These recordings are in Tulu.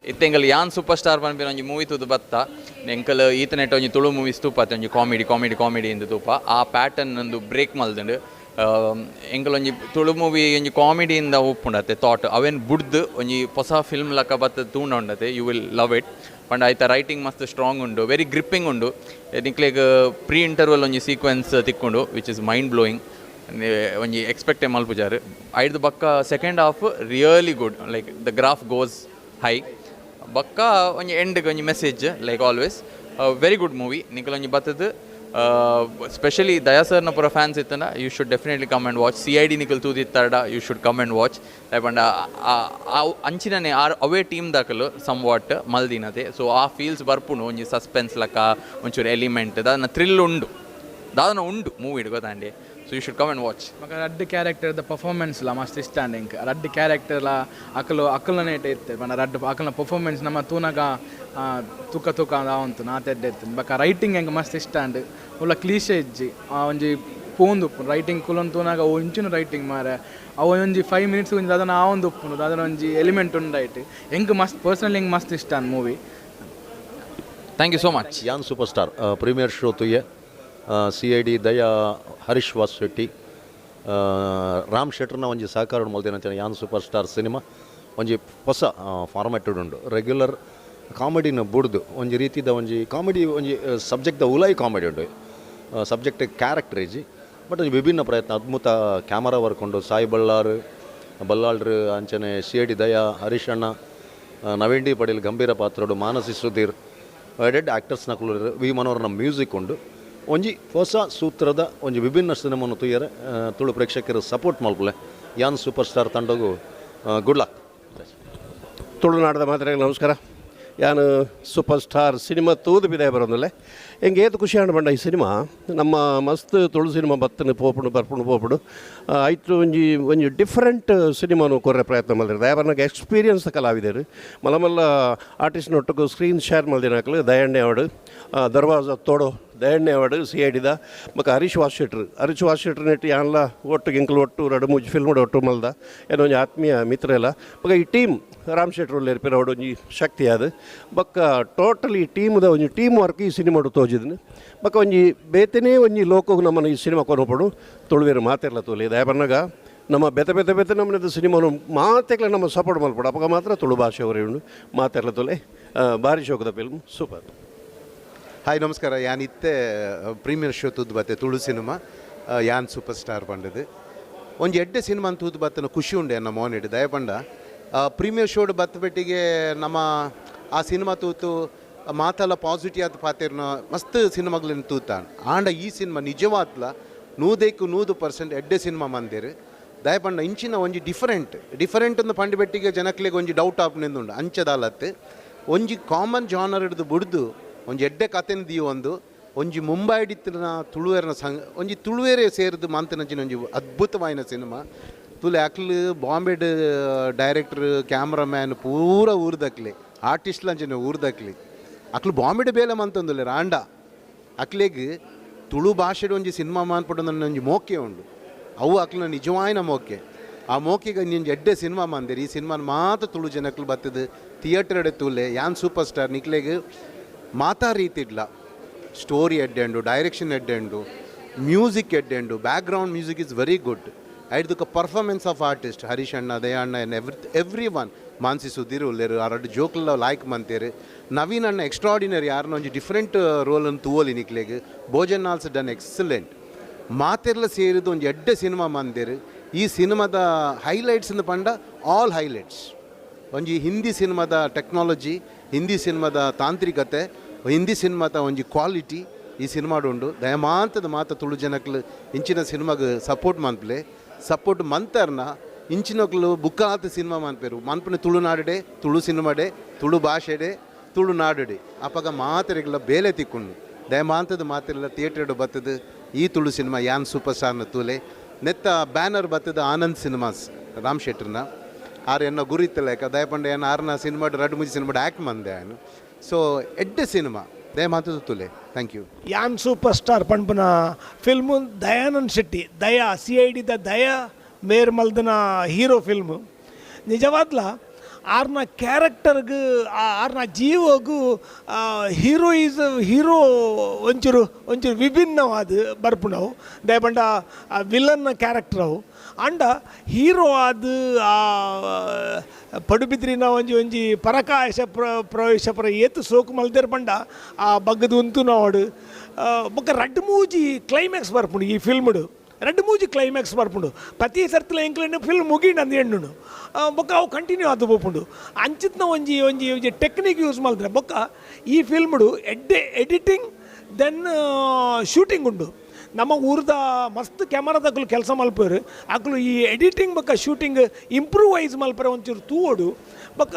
ಇತ್ತೆ ಎಂಕಲ್ ಯಾನ್ ಸೂಪರ್ ಸ್ಟಾರ್ ಪನ್ಪಿನ ಒಂಜಿ ಮೂವಿ ತೂದು ಬತ್ತ. ಎಂಕಲ್ ಈತನೆಟ್ ಒಂಜಿ ತುಳು ಮೂವೀಸ್ ತೂಪಾತೆ, ಒಂಜಿ comedy comedy comedy ಇಂದು ತೂಪ. ಆ ಪ್ಯಾಟರ್ನ್ ಒಂದು ಬ್ರೇಕ್ ಮಲ್ದುಂಡು. ಎಂಕಲ್ ಒಂಜಿ ತುಳು ಮೂವಿ ಒಂಜಿ ಕಾಮಿಡಿಯಿಂದ ಉಪ್ಪುಂಡತೆ ಥಾಟ್, ಅವೇನ್ ಬುಡ್ದು ಒಂಜಿ ಹೊಸ ಫಿಲ್ಮ್ ಲಕ್ಕ ಬತ್ತ ತೂಂಡ ಉಂಡತೆ, you will love it. ಪಂಡ ಐತ ರೈಟಿಂಗ್ ಮಸ್ತ್ ಸ್ಟ್ರಾಂಗ್ ಉಂಡು, ವೆರಿ ಗ್ರಿಪ್ಪಿಂಗ್ ಉಂಡು. ನಿಕ್ಲೆಗ್ ಪ್ರೀ ಇಂಟರ್ವಲ್ ಒಂಜಿ ಸೀಕ್ವೆನ್ಸ್ ತಿಕ್ಕುಂಡು, which is mind blowing. ಒಂಜಿ ಎಕ್ಸ್ಪೆಕ್ಟೇ ಮಲ್ಪುಜಾರು. ಐಡ್ದು ಬಕ್ಕ second half really good, like the graph goes high. ಬಕ್ಕ ಒಂಜಿ ಎಂಡ್ಗೆ ಒಂಜಿ message, like always. Very good movie. ನಿಕಲ್ ಒಂಜಿ ಬತ್ತದು, ಸ್ಪೆಷಲಿ ದಯಾ ಸರ್ನ ಪೂರ fans ಇತ್ತನ, you should definitely come and watch. CID ನಿಕಲ್ ತೂದಿತ್ತಾಡ, you should come and watch. ಪಂಡ ಅಂಚಿನನೆ ಆರ್ ಅವೇ ಟೀಮ್ ದಾಕಲು ಸಮ್ what ಮಲ್ದಿನತೆ. ಸೊ ಆ ಫೀಲ್ಸ್ ಬರ್ಪುಂಡು. ಒಂಜಿ ಸಸ್ಪೆನ್ಸ್ ಲಕ್ಕ, ಒಂಚೂರು ಎಲಿಮೆಂಟ್ ದಾದನ ಥ್ರಿಲ್ ಉಂಡು, ದಾದನ ಉಂಡು ಮೂವಿಡ್, ಗೊತ್ತಾಂಡಿ? So you should come and watch. ಬೊಕ ರಡ್ಡ್ ಕ್ಯಾರೆಕ್ಟರ್ ದ ಪರ್ಫಾರ್ಮೆನ್ಸ್ ಲ ಮಸ್ತ್ ಇಷ್ಟ ಅಂಡ್ ಎಂಕ್. ರಡ್ಡ್ ಕ್ಯಾರೆಕ್ಟರ್ ಲ ಅಕಲು ಅಕಲ್ನನೇಟ್ ಇತ್ತೆ. ಪಂಡ ರಡ್ಡ್ ಅಕಲ್ನ ಪರ್ಫಾರ್ಮೆನ್ಸ್ ನಮ್ಮ ತೂನಗ ತೂಕ ತೂಕ ಆವಂತು ನಾತೆ ಎಡ್ಡೆ ಇತ್ತು. ಬೊಕ ರೈಟಿಂಗ್ ಎಂಕ್ ಮಸ್ತ್ ಇಷ್ಟ ಅಂಡ್. ಉಲ್ಲ ಕ್ಲೀಶೆ ಇಜ್ಜಿ. ಆ ಒಂಜಿ ಪೋಂದು ಉಪ್ಪುಂಡು ರೈಟಿಂಗ್. ಕುಲೊಂದು ತೂನಗ ಒಂಚಿನ ರೈಟಿಂಗ್ ಮಾರೆ, ಅವು ಒಂಜಿ 5 ಮಿನಿಟ್ಸ್ ಒಂಜಿ ದಾದನ ಆವೊಂದು ಉಪ್ಪುಂಡು, ದಾದನ ಒಂಜಿ ಎಲಿಮೆಂಟ್ ಉಂಡಾಯ್ತು. ಎಂಕ್ ಮಸ್ತ್, ಪರ್ಸನಲಿ ಎಂಕ್ ಮಸ್ತ್ ಇಷ್ಟ ಅಂಡ್ movie. Thank you so much. ಯಾನ್ super star premier show ತೂಯೆ. CID ದಯಾ, ಹರೀಶ್ ವಾಸ್ ಶೆಟ್ಟಿ, ರಾಮ್ ಶೆಟ್ರನ ಒಂಜಿ ಸಹಕಾರ ಮಲ್ದಿನ ಯಾನ್ super star cinema ಒಂಜಿ ಹೊಸ ಫಾರ್ಮ್ಯಾಟ್ ಉಂಡು. ರೆಗ್ಯುಲರ್ ಕಾಮಿಡಿನ ಬುಡ್ದು ಒಂಜಿ ರೀತಿದ ಒಂಜಿ ಕಾಮಿಡಿ, ಒಂಜಿ ಸಬ್ಜೆಕ್ಟ್ದ ಉಲಾಯಿ ಕಾಮಿಡಿ ಉಂಡು. ಸಬ್ಜೆಕ್ಟ್ ಕ್ಯಾರೆಕ್ಟರ್ ಇಜ್ಜಿ, ಬಟ್ ಒಂಜಿ ವಿಭಿನ್ನ ಪ್ರಯತ್ನ. ಅದ್ಭುತ ಕ್ಯಾಮರಾ ವರ್ಕ್ ಉಂಡು. ಸಾಯಿ ಬಳ್ಳಾರು ಬಲ್ಲಾಳ್ರು, ಅಂಚನೆ ಸಿಐಡಿ ದಯಾ, ಹರೀಶ್ ಅಣ್ಣ, ನವೀನ್ ಡಿ ಪಡೀಲ್ ಗಂಭೀರ ಪಾತ್ರಡು, ಮಾನಸಿ ಸುಧೀರ್, ಎಡೆಡ್ ಆ್ಯಕ್ಟರ್ಸ್ ನಕುಲು, ವಿ ಮನೋಹರ್ನ ಮ್ಯೂಸಿಕ್ ಉಂಡು. ಒಂಜಿ ಹೊಸ ಸೂತ್ರದ ಒಂಜಿ ವಿಭಿನ್ನ ಸಿನಿಮಾನು ತೂಯರೆ ತುಳು ಪ್ರೇಕ್ಷಕರು ಸಪೋರ್ಟ್ ಮಲ್ಪುಲೆ. ಯಾನ್ ಸೂಪರ್ ಸ್ಟಾರ್ ತಂಡಗು ಗುಡ್ ಲಕ್. ತುಳುನಾಡದ ಮಾತ್ರ ನಮಸ್ಕಾರ. ಯಾನು super star cinema ತೂದು ಬಿದಾಯ ಬರೋದಿಲ್ಲ. ಎಂಗೆ ಏತ್ ಖುಷಿ ಆಂಡ್ ಪಂಡ, ಈ ಸಿನಿಮಾ ನಮ್ಮ ಮಸ್ತ್ ತುಳು ಸಿನಿಮಾ ಬತ್ತನ ಪೋಪುಂಡು, ಬರ್ಪುಂಡು, ಪೋಪುಂಡು. ಐತು ಒಂಜಿ ಒಂಜಿ ಡಿಫ್ರೆಂಟ್ ಸಿನಿಮಾನು ಕೊರ್ರೆ ಪ್ರಯತ್ನ ಮಲ್ದಿರ. ದಯಾಬರ್ನಾಗ ಎಕ್ಸ್ಪೀರಿಯನ್ಸ್ ಕಲಾವಿದರು, ಮಲ್ಲ ಮಲ್ಲ ಆರ್ಟಿಸ್ಟ್ನೊಟ್ಟುಗು ಸ್ಕ್ರೀನ್ ಶೇರ್ ಮಲ್ದಿನಕ್ಲು. ದಯಣ್ಣೆ ಅವಡು, ದರ್ವಾಜ ತೋಡೋ ದಯಣ್ಣೆ ಅವಡು, ಸಿಐಡಿದ ಬೊಕ ಹರೀಶ್ ವಾಸ್ ಶೆಟ್ರು. ಹರೀಶ್ ವಾಸ್ ಶೆಟ್ರು ನೆಟ್ ಯಾನ್ಲ ಒಟ್ಟು ಎಂಕುಲು ಒಟ್ಟು ರಡ್ಡು ಮೂಜಿ ಫಿಲ್ಮ್ ಒಟ್ಟು ಮಲ್ದ. ಏನೋ ಒಂಜಿ ಆತ್ಮೀಯ ಮಿತ್ರ ಎಲ್ಲ. ಬೊಕ ಈ ಟೀಮ್, ರಾಮ್ ಶೆಟ್ರು ಉಲ್ಲೆರ್ ಪಿರವುಡು, ಒಂಜಿ ಶಕ್ತಿ ಅದು. ಬೊಕ್ಕ ಟೋಟಲ್ ಈ ಟೀಮ್ದ ಒಂಜಿ ಟೀಮ್ ವರ್ಕ್ ಈ ಸಿನಿಮಾಡು ತೋಜಿದ್ನು. ಬೊಕ್ಕ ಒಂಜಿ ಬೇತೆನೇ ಒಂಜಿ ಲೋಕಗ್ ನಮ್ಮನ್ನ ಈ ಸಿನಿಮಾ ಕೊನೊಪುಂಡು. ತುಳುವೆರು ಮಾತೆರ್ಲ ತೂಲೆ. ದಯ ಪನ್ನಗ ನಮ್ಮ ಬೇತೆ ಬೇತೆ ಬೇತೆ ನಮ್ಮನೆದ ಸಿನಿಮಾನು ಮಾತೆಗ್ಲ ನಮ್ಮ ಸಪೋರ್ಟ್ ಮಲ್ಪಡು. ಅಪಗ ಮಾತ್ರ ತುಳು ಭಾಷೆ ಉಂಡು. ಮಾತೆರ್ಲ ತೂಲೆ. ಭಾರಿ ಶೋಕದ film, super. Hi, ನಮಸ್ಕಾರ. ಯಾನ್ ಇತ್ತೆ ಪ್ರೀಮಿಯರ್ ಶೋ ತೂದು ಬತ್ತೆ, ತುಳು ಸಿನಿಮಾ ಯಾನ್ ಸೂಪರ್ ಸ್ಟಾರ್ ಪಂಡದು. ಒಂಜಿ ಎಡ್ಡೆ ಸಿನಿಮಾ ತೂದು ಬತ್ತನ ಖುಷಿ ಉಂಡೆ ಎನ್ನ ಮೋನಿಡ್. ದಯಪಂಡ ಪ್ರೀಮಿಯರ್ ಶೋಡ್ ಬತ್ತ ಪೆಟ್ಟಿಗೆ ನಮ್ಮ ಆ ಸಿನಿಮಾ ತೂತು ಮಾತಲ್ಲ ಪಾಸಿಟಿವ್ ಆದ ಪಾತೆರ್ನ. ಮಸ್ತ್ ಸಿನಿಮಾಗಳನ್ನ ತೂತಾನ್. ಆಂಡ ಈ ಸಿನಿಮಾ ನಿಜವಾತ್ಲ 100ಕ್ಕೆ 100% ಎಡ್ಡೆ ಸಿನಿಮಾ ಮಂದಿರ್. ದಯಪಂಡ ಇಂಚಿನ ಒಂಜಿ ಡಿಫರೆಂಟ್ ಡಿಫರೆಂಟ್ ಒಂದು ಪಂಡಿ ಬೆಟ್ಟಿಗೆ ಜನಕ್ಲೆಗ್ ಒಂಜಿ ಡೌಟ್ ಆಪ್ನೆಂದುಂಡು. ಅಂಚದಾಲತ್ತು ಒಂಜಿ ಕಾಮನ್ ಜಾನರ್ ಹಿಡ್ದು ಬುಡ್ದು ಒಂಜಿ ಎಡ್ಡೆ ಕತೆನ ಒಂದು ಒಂಜಿ ಮುಂಬೈಡಿತ್ತಿನ ತುಳುವೆರ್ನ ಸಂಘ, ಒಂಜಿ ತುಳುವೆರೆ ಸೇರಿದು ಮಂತನಂಚಿನ ಒಂಜಿ ಅದ್ಭುತವಾಯಿನ ಸಿನಿಮಾ ತುಲೆ. ಅಕ್ಲು ಬಾಂಬೆಡ್ ಡೈರೆಕ್ಟರ್, ಕ್ಯಾಮ್ರಾಮ್ಯಾನ್ ಪೂರ ಊರ್ದಕ್ಲೆ, ಆರ್ಟಿಸ್ಟ್ ಲಂಚಿನ ಊರ್ದಕ್ಲೆ. ಅಕ್ಲು ಬಾಂಬೆಡ್ ಬೇಲೆ ಮಂತೊಂದುಲ್ಲೆರ್. ಆಂಡ ಅಕ್ಲೆಗ್ ತುಳು ಭಾಷೆಡ್ ಒಂಜಿ ಸಿನಿಮಾ ಮಾನ್ಪುಂಡು ಒಂಜಿ ಮೋಕೆ ಉಂಡು. ಅವು ಅಕ್ಲಿನ ನಿಜವಾಯಿನ ಮೋಕೆ. ಆ ಮೋಕೆಗೆ ಒಂಜಿ ಎಡ್ಡೆ ಸಿನಿಮಾ ಮಂದಿರ್. ಈ ಸಿನಿಮಾನ ಮಾತ್ರ ತುಳು ಜನಕ್ಲು ಬತ್ತದು ಥಿಯೇಟರ್ ತೂಲೆ. ಯಾನ್ ಸೂಪರ್ ಸ್ಟಾರ್ ನಿಕ್ಲೆಗ್ ಮಾತಾ ರೀತಿಡ್ಲ ಸ್ಟೋರಿ ಎಡ್ಡೆ ಉಂಡು, ಡೈರೆಕ್ಷನ್ ಎಡ್ಡೆ ಉಂಡು, ಮ್ಯೂಸಿಕ್ ಎಡ್ಡೆ ಉಂಡು. Background music is very good. ಐಡ್ದುಕ performance of artist Harish ಅಣ್ಣ, ದಯಾ ಅಣ್ಣ ಎವ್ರಿ ಒನ್. ಮಾನ್ಸಿ ಸುಧೀರ್ ಉಲ್ಲೇರು, ಆ ರಡ್ಡು ಜೋಕ್ಲ ಲಾಯ್ಕ್ ಮಂತೇರು. ನವೀನ್ ಅಣ್ಣ ಎಕ್ಸ್ಟ್ರಾಡಿನರಿ. ಯಾರನ್ನ ಒಂಜಿ ಡಿಫ್ರೆಂಟ್ ರೋಲ್ ಅನ್ನು ತೂವೊಲಿ ನಿಕ್ಲೆಗ್. ಭೋಜನ್ also done excellent. ಮಾತೆರ್ಲ ಸೇರಿದ ಒಂಜಿ ಎಡ್ಡೆ ಸಿನಿಮಾ ಮಂದಿರ್. ಈ ಸಿನಿಮಾದ ಹೈಲೈಟ್ಸ್ ಅಂದ್ ಪಂಡ ಆಲ್ ಹೈಲೈಟ್ಸ್. ಒಂಜಿ ಹಿಂದಿ ಸಿನಿಮಾದ ಟೆಕ್ನಾಲಜಿ, ಹಿಂದಿ ಸಿನಿಮಾದ ತಾಂತ್ರಿಕತೆ, ಹಿಂದಿ ಸಿನಿಮಾದ ಒಂಜಿ ಕ್ವಾಲಿಟಿ ಈ ಸಿನಿಮಾಡು ಉಂಡು. ದಯಮಾಂತದ ಮಾತ ತುಳು ಜನಕ್ಲು ಇಂಚಿನ ಸಿನಿಮಾಗ್ ಸಪೋರ್ಟ್ ಮನ್ಪುಲೆ. ಸಪೋರ್ಟ್ ಮಂತರ್ನ ಇಂಚಿನಕ್ಲು ಬುಕ್ಕಾತ ಸಿನಿಮಾ ಮನ್ಪೇರು. ಮನ್ಪುನ ತುಳುನಾಡುಡೆ ತುಳು ಸಿನಿಮಾಡೆ, ತುಳು ಭಾಷೆಡೆ, ತುಳುನಾಡುಡೆ. ಅಪಗ ಮಾತೆರೆಗ್ಲ ಬೇಲೆ ತಿಕ್ಕುಂಡು. ದಯಮಾಂತದ ಮಾತೆರೆಲ್ಲ ಥಿಯೇಟರ್ ಬತ್ತದು ಈ ತುಳು ಸಿನಿಮಾ ಯಾನ್ ಸೂಪರ್ ಸ್ಟಾರ್ನ ತೂಲೆ. ನೆತ್ತ ಬ್ಯಾನರ್ ಬತ್ತದ ಆನಂದ್ ಸಿನಿಮಾಸ್, ರಾಮ್ ಶೆಟ್ರನ. ಆರ್ ಎನ್ನ ಗುರು ಇತ್ತಲೇಕ. ದಯಪಂಡ ಏನ್ ಆರ್ನ ಸಿನಿಮಾಡ್ ರಡ್ಡು ಮುಜಿ ಸಿನಿಮಾಡ್ ಆ್ಯಕ್ಟ್ ಮಂದೆ ಆನು. ಸೊ ಎಡ್ಡೆ ಸಿನಿಮಾ, ದಯಮಾಂತದ ತೂಲೆ. Thank you. ಯಾನ್ ಸೂಪರ್ ಸ್ಟಾರ್ ಪನ್ಪುನ ಫಿಲ್ಮು ದಯಾನಂದ್ ಶೆಟ್ಟಿ, ದಯಾ, ಸಿಐಡಿದ ದಯಾ ಮೇರ್ ಮಲ್ದನ ಹೀರೋ ಫಿಲ್ಮು. ನಿಜವಾದ್ಲ ಆರ್ನ ಕ್ಯಾರೆಕ್ಟರ್ಗೆ ಆರ್ನ ಜೀವಗು hero is hero ಒಂಚೂರು ಒಂಚೂರು ವಿಭಿನ್ನವಾದ ಬರ್ಪುಂಡವು ದಯಪಂಡ ವಿಲನ್ನ ಕ್ಯಾರೆಕ್ಟರ್ ಅವು ಅಂಡ ಹೀರೋ ಆದ ಆ ಪಡುಬಿದ್ರಿನ ಒಂಜಿ ಒಂಜಿ ಪರಕಾಯಶ ಪ್ರವೇಶ ಪರ ಏತು ಸೋಕು ಮಲ್ದೇರ್ ಪಂಡ ಆ ಬಗ್ಗದ ಉಂತು ನೋಡು ಬೊಕ್ಕ ರಡ್ಡ್ ಮೂಜಿ ಕ್ಲೈಮ್ಯಾಕ್ಸ್ ಬರ್ಪುಂಡು ಈ ಫಿಲ್ಮ್ಡು ರಡ್ಡ್ ಮೂಜಿ ಕ್ಲೈಮ್ಯಾಕ್ಸ್ ಬರ್ಪುಂಡು ಪ್ರತಿ ಸರ್ತಿಲ ಎಂಕ್ಲೆನ್ ಫಿಲ್ಮ್ ಮುಗಿಂಡು ಅಂದ್ ಎಣ್ಣುಂಡು ಬೊಕ್ಕ ಅವು ಕಂಟಿನ್ಯೂ ಆದ್ ಪೋಪುಂಡು ಅಂಚಿತ್ನ ಒಂಜಿ ಒಂಜಿ ಒಂಜಿ ಟೆಕ್ನಿಕ್ ಯೂಸ್ ಮಲ್ದ್ರೆ ಬೊಕ್ಕ ಈ ಫಿಲ್ಮ್ಡು ಎಡ್ಡೆ editing then shooting ಉಂಡು. ನಮ್ಮ ಊರ್ದ ಮಸ್ತ್ ಕ್ಯಾಮರಾದಕುಲು ಕೆಲಸ ಮಲ್ಪೇರು ಅಕುಲು ಈ ಎಡಿಟಿಂಗ್ ಬೊಕ್ಕ ಶೂಟಿಂಗ್ ಇಂಪ್ರೂವೈಸ್ ಮಲ್ಪರೆ ಒಂಚೂರು ತೂವೊಡು ಬೊಕ್ಕ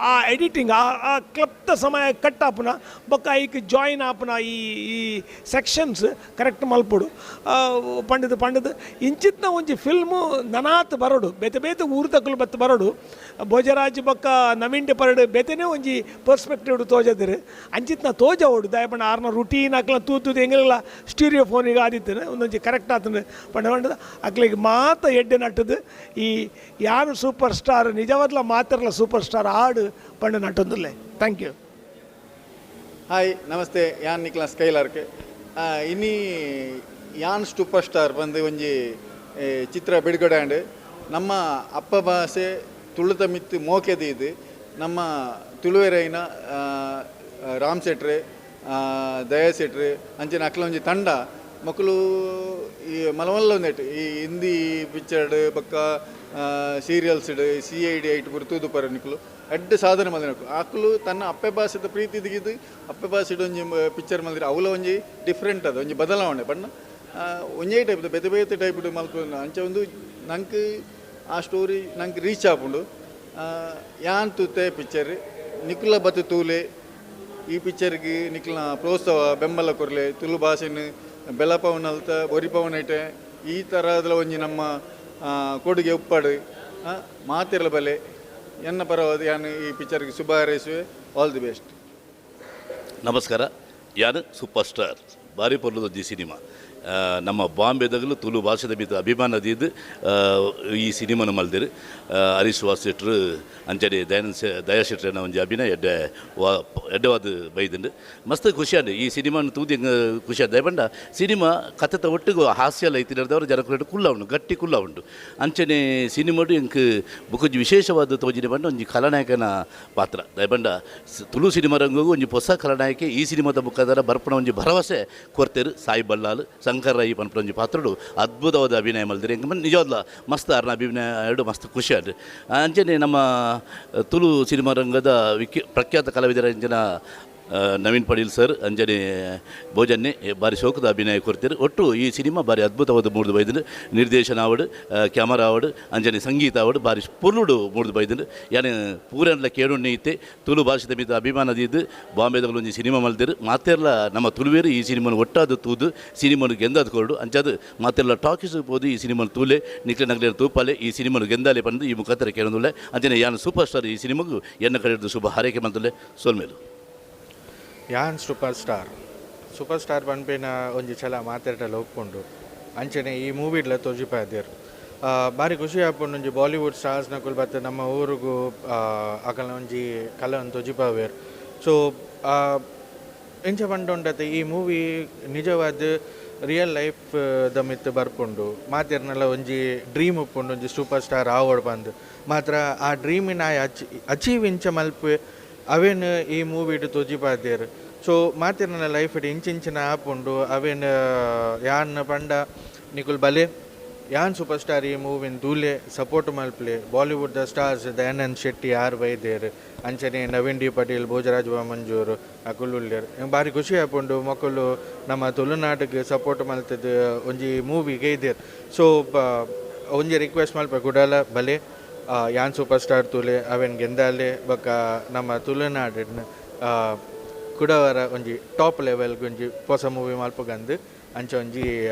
ಆ ಎಡಿಟಿಂಗ್ ಆ ಆ ಕ್ಲಪ್ತ ಸಮಯ ಕಟ್ ಆಪುನ ಬೊಕ್ಕ ಐಕ್ ಜಾಯಿನ್ ಆಪುನ ಈ ಈ ಸೆಕ್ಷನ್ಸ್ ಕರೆಕ್ಟ್ ಮಲ್ಪೊಡು ಪಂಡದು ಪಂಡದು ಇಂಚಿತ್ನ ಒಂಜಿ ಫಿಲ್ಮು ನನಾತ್ ಬರೋಡು ಬೇತೆ ಬೇತೆ ಊರ್ದಕುಲು ಬತ್ತು ಬರೋಡು ಭೋಜರಾಜ್ ಬೊಕ್ಕ ನವೀನ್ ಪರಡು ಬೇತೆನೇ ಒಂಜಿ ಪರ್ಸ್ಪೆಕ್ಟಿವ್ ತೋಜದಿರು ಅಂಚಿತ್ನ ತೋಜವೋಡು ದಯಪಂಡ ಆರ್ನ ರುಟೀನ್ ಅಕ್ಲ ತೂತುದು ಎಂಗಲ ಸ್ಟೀರಿಯೋ ಫೋನಿಗೆ ಆದಿತ್ತನು ಒಂದೊಂಜಿ ಕರೆಕ್ಟ್ ಆತನು ಪಂಡ ಪಂಡದ ಅಕ್ಲಿಗೆ ಮಾತ ಎಡ್ಡೆ ನಟ್ಟದು ಈ ಯಾರು ಸೂಪರ್ ಸ್ಟಾರ್ ನಿಜವಾದ್ಲ ಮಾತ್ರಲ ಸೂಪರ್ ಸ್ಟಾರ್ ಆಡು ಪಂಡ ನಟ್ಟೊಂದುಲ್ಲೆ. Thank you. Hi ನಮಸ್ತೆ, ಯಾನ್ ನಿಕ್ಲಾ ಸ್ಕೈಲಾರ್ಕ್. ಇನಿ ಯಾನ್ ಸೂಪರ್ ಸ್ಟಾರ್ ಬಂದು ಒಂಜಿ ಚಿತ್ರ ಬಿಡುಗಡೆ ಆಂಡ್. ನಮ್ಮ ಅಪ್ಪ ಭಾಷೆ ತುಳುತ ಮಿತ್ತು ಮೋಕೆದ ಇದು ನಮ್ಮ ತುಳುವೆರೈನ ರಾಮ್ ಶೆಟ್ರೆ, ದಯಾ ಶೆಟ್ರೆ ಅಂಚಿನ ಅಕ್ಲ ಒಂಜಿ ತಂಡ ಮಕ್ಕಳು ಈ ಮಲಮಲ್ಲ ಒಂದೆಟ್ ಈ ಹಿಂದಿ ಪಿಕ್ಚರ್ಡ್ ಬೊಕ್ಕ ಸೀರಿಯಲ್ಸ್ಡ್ C I D ಐಟ್ ಪೂರ ತೂದು ಪರ ನಿಕುಲು ಎಡ್ಡೆ ಸಾಧನೆ ಮಲ್ದಿನಕುಲು. ಅಕುಲು ತನ್ನ ಅಪ್ಪೆ ಭಾಷೆದ ಪ್ರೀತಿ ದಿಗಿದು ಅಪ್ಪೆ ಭಾಷೆಡ್ ಒಂಜಿ ಪಿಕ್ಚರ್ ಮಲ್ದಿರ ಅವುಲ ಒಂಜಿ ಡಿಫ್ರೆಂಟ್ ಅದು ಒಂಜಿ ಬದಲಾವಣೆ ಬಣ್ಣ ಒಂಜೇ ಟೈಪ್ದ ಬೇತೆ ಬೇತೆ ಟೈಪ್ಡ್ ಮಲ್ಪುನ ಅಂಚ ಒಂದು ನಂಗೆ ಆ ಸ್ಟೋರಿ ನಂಗೆ ರೀಚ್ ಆಪುಂಡು. ಯಾನ್ ತೂತೆ ಪಿಕ್ಚರ್ ನಿಕುಲ ಬತ್ತು ತೂಲೆ ಈ ಪಿಕ್ಚರ್ಗೆ ನಿಕ್ಲ ಪ್ರೋತ್ಸಾಹ ಬೆಂಬಲ ಕೊರ್ಲೆ ತುಳು ಭಾಷೆನ ಬೆಲಪವನಲ್ತ ಒರಿಪವನೈಟೆ ಈ ಥರದಲ ಒಂಜಿ ನಮ್ಮ ಕೊಡುಗೆ ಉಪ್ಪಾಡು ಮಾತಿರಲ ಬಲೆ ಎನ್ನ ಪರವಾದ ಯಾನು ಈ ಪಿಕ್ಚರ್ಗೆ ಶುಭ ಹಾರೈಸುವೆ. All the best. ನಮಸ್ಕಾರ, ಯಾನು ಸೂಪರ್ ಸ್ಟಾರ್ ಭಾರಿ ಪೊರ್ಲುದೊಂಜಿ ಸಿನಿಮಾ. ನಮ್ಮ ಬಾಂಬೆದಗಲು ತುಳು ಭಾಷೆದ ಮಿತ್ತ್ ಅಭಿಮಾನ ದೀದ್ ಈ ಸಿನಿಮಾನ ಮಲ್ದೆರ್. ಹರೀಶ್ ವಾಸ್ ಶೆಟ್ರು ಅಂಚನೆ ದಯಾನಂದ ದಯಾ ಶೆಟ್ರೆನ ಒಂಜಿ ಅಭಿನಯ ಎಡ್ಡೆ ಎಡ್ಡೆವಾದ್ ಬೈದುಂಡು. ಮಸ್ತ್ ಖುಷಿ ಆಂಡ್ ಈ ಸಿನಿಮಾನ ತೂದು ಎಂಕ್ ಖುಷಿ ಆಂಡ್. ದಾಯೆ ಪಂಡ ಸಿನಿಮಾ ಕತೆತ ಒಟ್ಟುಗು ಹಾಸ್ಯಲ ಇತ್ತಿನದವರು ಜನಕುಲೆಡ್ ಕುಲ್ಲ ಉಂಡು, ಗಟ್ಟಿ ಕುಲ್ಲ ಉಂಡು. ಅಂಚನೆ ಸಿನಿಮಾಡು ಎಂಕ್ ಬೊಕೊಂಜಿ ವಿಶೇಷವಾದ ತೋಜಿನ ಪಂಡ ಒಂಜಿ ಖಲನಾಯಕನ ಪಾತ್ರ. ದಾಯೆ ಪಂಡ ತುಳು ಸಿನಿಮಾ ರಂಗಗ್ ಒಂಜಿ ಪೊಸ ಖಲನಾಯಕೆ ಈ ಸಿನಿಮಾದ ಮುಖಾಂತರ ಬರ್ಪುನ ಒಂಜಿ ಭರವಸೆ ಕೊರ್ತೆರ್. ಸಾಯಿ ಬಲ್ಲಾಲ್ ಶಂಕರ್ ರೈ ಪನ್ಪುನ ಒಂಜಿ ಪಾತ್ರಡು ಅದ್ಭುತವಾದ ಅಭಿನಯ ಮಲ್ದೆರ್. ಎಂಕ್ ನಿಜವಾದ್ಲ ಮಸ್ತ್ ಆರ್ನ ಅಭಿನಯ ಎರಡು ಮಸ್ತ್ ಖುಷಿ ಆಂಡ್. ಅಂಚನೆ ನಮ್ಮ ತುಳು ಸಿನಿಮಾ ರಂಗದ ಪ್ರಖ್ಯಾತ ಕಲಾವಿದರ ಅಂಚಿನ ನವೀನ್ ಪಡೀಲ್ ಸರ್ ಅಂಜನೆ ಭೋಜನ್ನೆ ಬಾರಿ ಶೋಕದ ಅಭಿನಯ ಕೊರ್ತೆರ್. ಒಟ್ಟು ಈ ಸಿನಿಮಾ ಬಾರಿ ಅದ್ಭುತವಾದ ಮೂಡ್ದು ಬೈದುಂಡು. ನಿರ್ದೇಶನ ಆವಡ್, ಕ್ಯಾಮರಾ ಆವಡ್, ಅಂಜನೆ ಸಂಗೀತ ಆವಡ್ ಬಾರಿ ಪೊರ್ಲುಡು ಮೂಡ್ದು ಬೈದುಂಡು. ಯಾನ್ ಪೂರನ್ಲ ಕೇಳುಣ್ಣೆ ಇತ್ತೆ ತುಳು ಭಾಷೆದ ಮಿತ್ತ್ ಅಭಿಮಾನ ದೀದ್ ಬಾಂಬೆದಗುಲು ಒಂಜಿ ಸಿನಿಮಾ ಮಲ್ದೆರ್. ಮಾತೆರ್ಲ ನಮ್ಮ ತುಳುವೇರು ಈ ಸಿನಿಮಾನ್ ಒಟ್ಟಾದ್ ತೂದು ಸಿನಿಮಾನ್ ಗೆಂದಾದ್ ಕೊರಡು. ಅಂಚಾದ್ ಮಾತೆರ್ಲ ಟಾಕೀಸ್ ಪೋದು ಈ ಸಿನಿಮಾನ್ ತೂಲೆ ನಿಕ್ಲೆ ನಕ್ಲೆನ ತೂಪಾಲೆ ಈ ಸಿನಿಮಾನ್ ಗೆಂದಾಲೆ ಪಂದ್ ಈ ಮುಖಾಂತರ ಕೇಳೊಂದುಲ್ಲೆ. ಅಂಚನೆ ಯಾನ್ ಸೂಪರ್ ಸ್ಟಾರ್ ಈ ಸಿನಿಮಾಗು ಎನ್ನ ಕಡೆಡ್ದ್ ಶುಭ ಹಾರೈಕೆ ಮಲ್ತುಲ್ಲೆ. ಸೊಲ್ಮೆಲು. ಯಾನ್ super star super star ಪನ್ಪಿನ ಒಂಜಿ ಛಲ ಮಾತೆರ್ಡಲ ಒಪ್ಪುಂಡು. ಅಂಚನೆ ಈ ಮೂವಿಡ್ಲ ತೋಜಿಪಾದೆರ್. ಬಾರಿ ಖುಷಿ ಆಪುಂಡು ಒಂಜಿ ಬಾಲಿವುಡ್ ಸ್ಟಾರ್ಸ್ ನಕುಲು ಬತ್ತ ನಮ್ಮ ಊರುಗು ಅಕಲ್ನ ಒಂಜಿ ಕಲನ್ ತೋಜಿಪಾವೆರ್. ಸೊ ಎಂಚ ಪಂಡ ಉಂಡತೆ ಈ ಮೂವಿ ನಿಜವಾದ real life the ಮಿತ್ತ್ ಬರ್ಪುಂಡು. ಮಾತೆರ್ನಲ ಒಂಜಿ ಡ್ರೀಮ್ ಉಪ್ಪುಂಡು ಒಂಜಿ ಸೂಪರ್ ಸ್ಟಾರ್ ಆವೊಡು ಪಂದ್. ಮಾತ್ರ ಆ ಡ್ರೀಮಿನ ಅಚೀವ್ ಇಂಚ ಮಲ್ಪೆ ಅವೇನ್ ಈ ಮೂವಿಡ್ ತೋಜಿಪಾದೆರ್. ಸೊ ಮಾತೆರ್ನಲ ಲೈಫ್ ಇಂಚಿಂಚಿನ ಆಪುಂಡು ಅವೇನ್ ಯಾನ್ ಪಂಡ ನಿಕುಲು ಬಲೆ ಯಾನ್ ಸೂಪರ್ ಸ್ಟಾರ್ ಈ ಮೂವಿನ್ ತೂಲೆ ಸಪೋರ್ಟ್ ಮಲ್ಪಲೆ. Bollywood the stars Dayanand Shetty ಆರ್ ಬೈದೆರ್, ಅಂಚನೆ ನವೀನ್ ಡಿ ಪಟೇಲ್, ಭೋಜರಾಜ್ ವಾಮಂಜೂರ್ ಅಕುಲು ಉಲ್ಲೆರ್. ಎಂಕ್ ಬಾರಿ ಖುಷಿ ಆಪುಂಡು ಮೊಕುಲು ನಮ್ಮ ತುಳುನಾಡಿಗೆ ಸಪೋರ್ಟ್ ಮಲ್ತದ್ ಒಂಜಿ ಮೂವಿ ಗೈದೆರ್. ಸೊ ಒಂಜಿ ರಿಕ್ವೆಸ್ಟ್ ಮಲ್ಪೆ ಕುಡಲ ಬಲೆ ಯಾನ್ ಸೂಪರ್ ಸ್ಟಾರ್ ತೂಲೆ ಅವೇನ್ ಗೆಂದಾಲೆ ಬೊಕ್ಕ ನಮ್ಮ ತುಳುನಾಡಿನ ಕುಡವರ ಒಂಜಿ ಟಾಪ್ ಲೆವೆಲ್ ಒಂಜಿ ಪೊಸ ಮೂವಿ ಮಲ್ಪುಗಂದು ಅಂಚ ಒಂಜಿ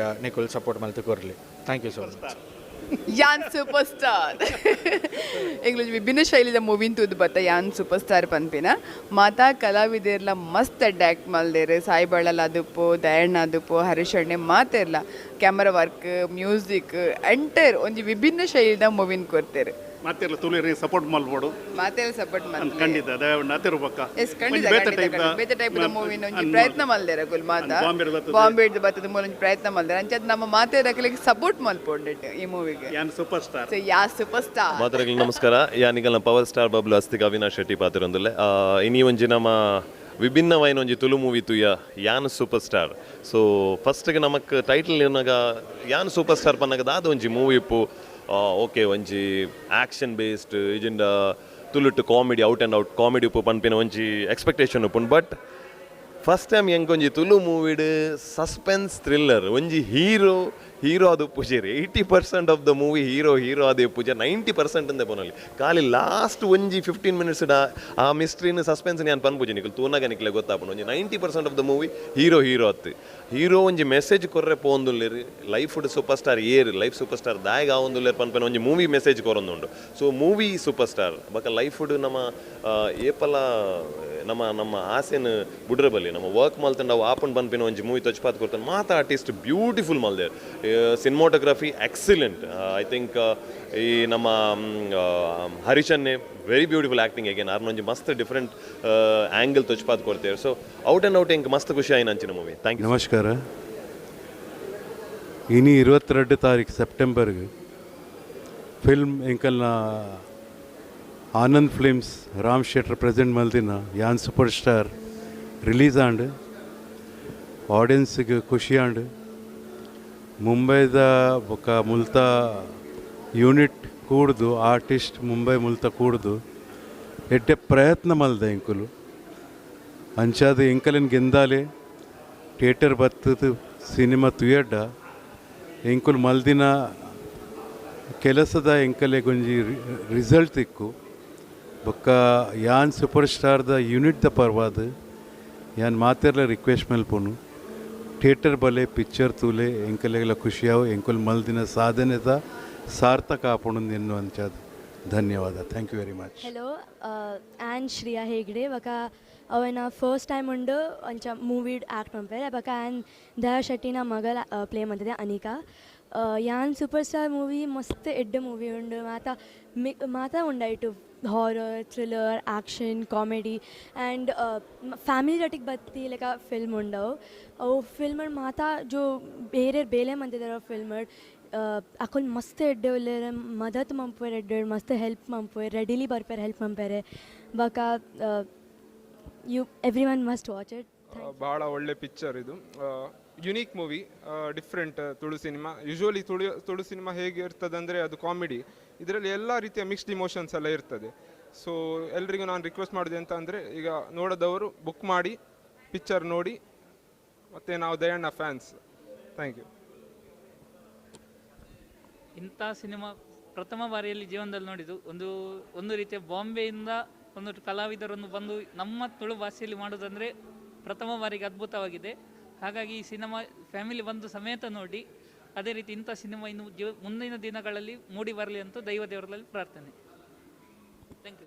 ನಿಕುಲು ಸಪೋರ್ಟ್ ಮಲ್ತ್ ಕೊರ್ಲಿ. Thank you so much. ಯಾನ್ ಸೂಪರ್ ಸ್ಟಾರ್ ಎಂಗ್ಲು ವಿಭಿನ್ನ ಶೈಲಿದ ಮೂವಿನ್ ತೂದು ಬತ್ತ ಯಾನ್ ಸೂಪರ್ ಸ್ಟಾರ್ ಪನ್ಪಿನ ಮಾತಾ ಕಲಾವಿದೆರ್ಲ ಮಸ್ತ್ ಎಡ್ಡೆ ಆ್ಯಕ್ಟ್ ಮಲ್ದೆರ್. ಸಾಯಿ ಬಳ್ಳಾಲ್ ಆದುಪ್ಪು, ದಯಣ್ಣ ಆದುಪ್ಪು, ಹರೀಶ್ ಅಣ್ಣೆ ಮಾತೆರ್ಲ camera work, music entire ಒಂಜಿ ವಿಭಿನ್ನ ಶೈಲಿದ ಮೂವಿನ್ ಕೊರ್ತೆರ್. ಮಾತೆರ್ಲ ತುಳುವೆರ್ ಸಪೋರ್ಟ್ ಮಲ್ಪೊಡು. ಮಾತೆಲ್ಲ ಸಪೋರ್ಟ್ ಮಲ್ಪೊಡು. ಖಂಡಿತ ದಯವಿಟ್ಟು ಬೊಕ್ಕ. ಎಸ್, ಖಂಡಿತ ಖಂಡಿತ. ಬೇತೆ ಟೈಪ್ ದ ಮೂವಿನ ಒಂಜಿ ಪ್ರಯತ್ನ ಮಲ್ದೆರ್ ಅಕುಲು ಮಾತ. ಬಾಂಬೆ ಬತ್ತದ ಮೂಲ ಒಂಜಿ ಪ್ರಯತ್ನ ಮಲ್ದೆರ್. ಅಂಚಾದ್ ನಮ್ಮ ಮಾತೆ ಅಕುಲೆಗ್ ಸಪೋರ್ಟ್ ಮಲ್ಪೊಡು ಈ ಮೂವಿಗೆ. ಯಾನ್ super star. So yeah super star. ಮಾತೆರೆಗ್ಲ ನಮಸ್ಕಾರ. ಯಾನಿಗಲ್ನ ಪವರ್ ಸ್ಟಾರ್ ಬಬ್ಲು ಅಸ್ತಿಕ್ ಅವಿನಾಶ್ ಶೆಟ್ಟಿ ಪಾತೆರೊಂದುಲ್ಲೆ. ಇನಿ ಒಂಜಿ ನಮ್ಮ ವಿಭಿನ್ನವಾಯಿನ ಒಂಜಿ ತುಳು ಮೂವಿ ತೂಯ, ಯಾನ್ ಸೂಪರ್ ಸ್ಟಾರ್. ಸೊ ಫಸ್ಟ್ಗೆ ನಮಕ್ ಟೈಟಲ್ ಏನಾಗ ಯಾನ್ ಸೂಪರ್ ಸ್ಟಾರ್ ಪನ್ನಗ ದಾದ ಒಂಜಿ ಮೂವಿ ಇಪ್ಪು, ಓಕೆ ಒಂಜಿ ಆ್ಯಕ್ಷನ್ ಬೇಸ್ಡ್ ಇಜಿಂಡ ತುಳುಟ್ಟು comedy, out and out comedy ಉಪ್ಪು ಪನ್ಪಿನ ಒಂಜಿ ಎಕ್ಸ್ಪೆಕ್ಟೇಷನ್ ಉಪ್ಪುಂಡು. ಬಟ್ ಫಸ್ಟ್ ಟೈಮ್ ಎಂಕೊಂಜಿ ತುಳು ಮೂವಿಡ್ ಸಸ್ಪೆನ್ಸ್ ಥ್ರಿಲ್ಲರ್ ಒಂಜಿ ಹೀರೋ ಹೀರೋ ಅದು ಪೂಜೆರ್ 80% of the movie hero hero ಅದೇ ಪೂಜೆ 90% ಅಂದೆ ಪೊನಲಿ. ಖಾಲಿ ಲಾಸ್ಟ್ ಒಂಜಿ 15 ಮಿನಿಟ್ಸ್ ಆ ಮಿಸ್ಟ್ರಿನ ಸಸ್ಪೆನ್ಸ್ ಯಾನ್ ಪನ್ಪುಜಿ, ನಿಕುಲು ತೂನಗ ನಿಕ್ಲೆ ಗೊತ್ತಾಪುಂಡು. ಒಂಜಿ 90% of the movie hero hero ಅತ್ತು. ಹೀರೋ ಒಂಜಿ ಮೆಸೇಜ್ ಕೊರ್ರೆ ಪೋಂದುಲ್ಲೆರ್, ಲೈಫ್ ಸೂಪರ್ ಸ್ಟಾರ್ ಏರ್, ಲೈಫ್ ಸೂಪರ್ ಸ್ಟಾರ್ ದಾಯಗ ಆವೊಂದುಲ್ಲೆರ್ ಪನ್ಪೆನ ಒಂಜಿ ಮೂವಿ ಮೆಸೇಜ್ ಕೊರೊಂದುಂಡು. ಸೊ ಮೂವಿ ಸೂಪರ್ ಸ್ಟಾರ್ ಬೊಕ ಲೈಫ್ ನಮ್ಮ ಏಪಲ ನಮ್ಮ ನಮ್ಮ ಆಸೆನ್ ಬುಡ್ರೆ ಬಲ್ಲಿ, ನಮ್ಮ ವರ್ಕ್ ಮಲ್ತಂಡ ಅವು ಆಪುಂಡು ಪನ್ಪಿನ ಒಂಜಿ ಮೂವಿ ತೊಚ್ಪಾತ್ ಕೊರ್ತಾನೆ. ಮಾತ ಆರ್ಟಿಸ್ಟ್ ಬ್ಯೂಟಿಫುಲ್ ಮಲ್ದೆರ್, ಸಿನಿಮಾಟೋಗ್ರಫಿ ಎಕ್ಸಿಲೆಂಟ್. I think ಈ ನಮ್ಮ ಹರಿಶನ್ನೇ ವೆರಿ ಬ್ಯೂಟಿಫುಲ್ ಆ್ಯಕ್ಟಿಂಗ್ ಅಗೇನ್. ಆರ್ನೊಂಜಿ ಮಸ್ತ್ ಡಿಫ್ರೆಂಟ್ ಆ್ಯಂಗಲ್ ತೊಚ್ಪಾತ್ ಕೊಡ್ತೇವೆ. ಸೊ ಔಟ್ ಆ್ಯಂಡ್ ಔಟ್ ಎಂಕ್ ಮಸ್ತ್ ಖುಷಿ ಆಯಿನ ಅಂಚಿನ ಮೂವಿ. Thank you. ನಮಸ್ಕಾರ. ಇನಿ 22 ತಾರೀಕು ಸೆಪ್ಟೆಂಬರ್ಗೆ ಫಿಲ್ಮ್ ಎಂಕಲ್ನ ಆನಂದ್ ಫಿಲ್ಮ್ಸ್ ರಾಮ್ ಶೆಟ್ರ್ ಪ್ರೆಸೆಂಟ್ ಮಲ್ದಿನ ಯಾನ್ ಸೂಪರ್ ಸ್ಟಾರ್ ರಿಲೀಸ್ ಆಂಡ್. ಆಡಿಯನ್ಸ್ಗೆ ಖುಷಿ ಆಂಡ್. ಮುಂಬೈದ ಬೊಕ ಮುಲ್ತ ಯೂನಿಟ್ ಕೂಡ್ದು ಆರ್ಟಿಸ್ಟ್ ಮುಂಬೈ ಮುಲ್ತ ಕೂಡ್ದು ಎಡ್ಡೆ ಪ್ರಯತ್ನ ಮಲ್ದ ಎಂಕುಲು. ಅಂಚಾದ ಎಂಕಲೆನ್ ಗೆಂದಾಲೆ ಥಿಯೇಟರ್ ಬತ್ತದು ಸಿನಿಮಾ ತುಯಡ್ಡ ಎಂಕುಲು ಮಲ್ದಿನ ಕೆಲಸದ ಎಂಕಲೆಗೊಂಜಿ ರಿಸಲ್ಟ್ ತಿಕ್ಕು. ಬೊಕ್ಕ ಯಾನ್ ಸೂಪರ್ ಸ್ಟಾರ್ದ ಯೂನಿಟ್ದ ಪರ್ವಾದ ಯಾನ್ ಮಾತೆರ್ಲ ರಿಕ್ವೆಸ್ಟ್ ಮಲ್ಪುನು, ಥಿಯೇಟರ್ ಬಲೆ ಪಿಕ್ಚರ್ ತೂಲೆ ಎಂಕಲೆಗ್ಲ ಖುಷಿಯಾವು, ಎಂಕುಲು ಮಲ್ದಿನ ಸಾಧನೆದ ಸಾರ್ಥಕ ಆಪುಂಡು ಎನ್ನುವಂಥದ್ದು. ಧನ್ಯವಾದ. Thank you very much. Hello, an Shriya Hegde. ಬೊಕ ಅವೆನ ಫಸ್ಟ್ ಟೈಮ್ ಉಂಡು ಅಂಚ ಮೂವಿಡ್ ಆ್ಯಕ್ಟ್ ಮನ್ಪೆರೆ. ಬೊಕ ಆ್ಯನ್ ದಯಾ ಶೆಟ್ಟಿನ ಮಗಲ್ ಪ್ಲೇ ಮಂತಿದೆ ಅನಿಕಾ. ಯಾನ್ ಸೂಪರ್ ಸ್ಟಾರ್ ಮೂವಿ ಮಸ್ತ್ ಎಡ್ಡೆ ಮೂವಿ ಉಂಡು. ಮಾತ ಮಾತ ಉಂಡು ಐಟು, horror, thriller, action, comedy and family ಒಟ್ಟಿಗೆ ಬತ್ತಿ ಲೆಕ್ಕ ಫಿಲ್ಮ್ ಉಂಡವು. ಅವು ಫಿಲ್ಮ್ ಮಾತ ಜೋ ಬೇರೆ ಬೇಲೆ ಮಂತಿದಾರ ಫಿಲ್ಮ್ ಅಕುಲು ಮಸ್ತ್ ಎಡ್ಡೆ ಉಲ್ಲೆರ್, ಮದತ್ ಮನ್ಪುವೆರ್ ಎಡ್ಡೆ, ಮಸ್ತ್ ಹೆಲ್ಪ್ ಮನ್ಪುವೆರ್, ರೆಡಿಲಿ ಬರ್ಪೆರ್ ಹೆಲ್ಪ್ ಮನ್ಪೆರೆ. ಬೊಕ you everyone must watch it. ಭಾಳ ಒಳ್ಳೆ ಪಿಕ್ಚರ್ ಇದು, unique movie, different Tulu cinema. Usually Tulu cinema ಹೇಗೆ ಇರ್ತದೆ ಅಂದರೆ ಅದು ಕಾಮಿಡಿ, ಇದರಲ್ಲಿ ಎಲ್ಲ ರೀತಿಯ ಮಿಕ್ಸ್ಡ್ ಇಮೋಷನ್ಸ್ ಎಲ್ಲ ಇರ್ತದೆ. ಸೊ ಎಲ್ರಿಗೂ ನಾನು ರಿಕ್ವೆಸ್ಟ್ ಮಾಡಿದೆ ಅಂತ ಅಂದರೆ, ಈಗ ನೋಡೋದವರು ಬುಕ್ ಮಾಡಿ ಪಿಕ್ಚರ್ ನೋಡಿ. ಮತ್ತು ನಾವು ದಯಣ್ಣ ಫ್ಯಾನ್ಸ್. Thank you. ಇಂಥ ಸಿನಿಮಾ ಪ್ರಥಮ ಬಾರಿಯಲ್ಲಿ ಜೀವನದಲ್ಲಿ ನೋಡಿದ್ದು. ಒಂದು ಒಂದು ರೀತಿಯ ಬಾಂಬೆಯಿಂದ ಒಂದು ಕಲಾವಿದರನ್ನು ಬಂದು ನಮ್ಮ ತುಳು ಭಾಷೆಯಲ್ಲಿ ಮಾಡೋದಂದರೆ ಪ್ರಥಮ ಬಾರಿಗೆ ಅದ್ಭುತವಾಗಿದೆ. ಹಾಗಾಗಿ ಈ ಸಿನಿಮಾ ಫ್ಯಾಮಿಲಿ ಬಂದು ಸಮೇತ ನೋಡಿ. ಅದೇ ರೀತಿ ಇಂಥ ಸಿನಿಮಾ ಇನ್ನು ಮುಂದಿನ ದಿನಗಳಲ್ಲಿ ಮೂಡಿ ಬರಲಿ ಅಂತ ದೈವ ದೇವರಲ್ಲಿ ಪ್ರಾರ್ಥನೆ. Thank you.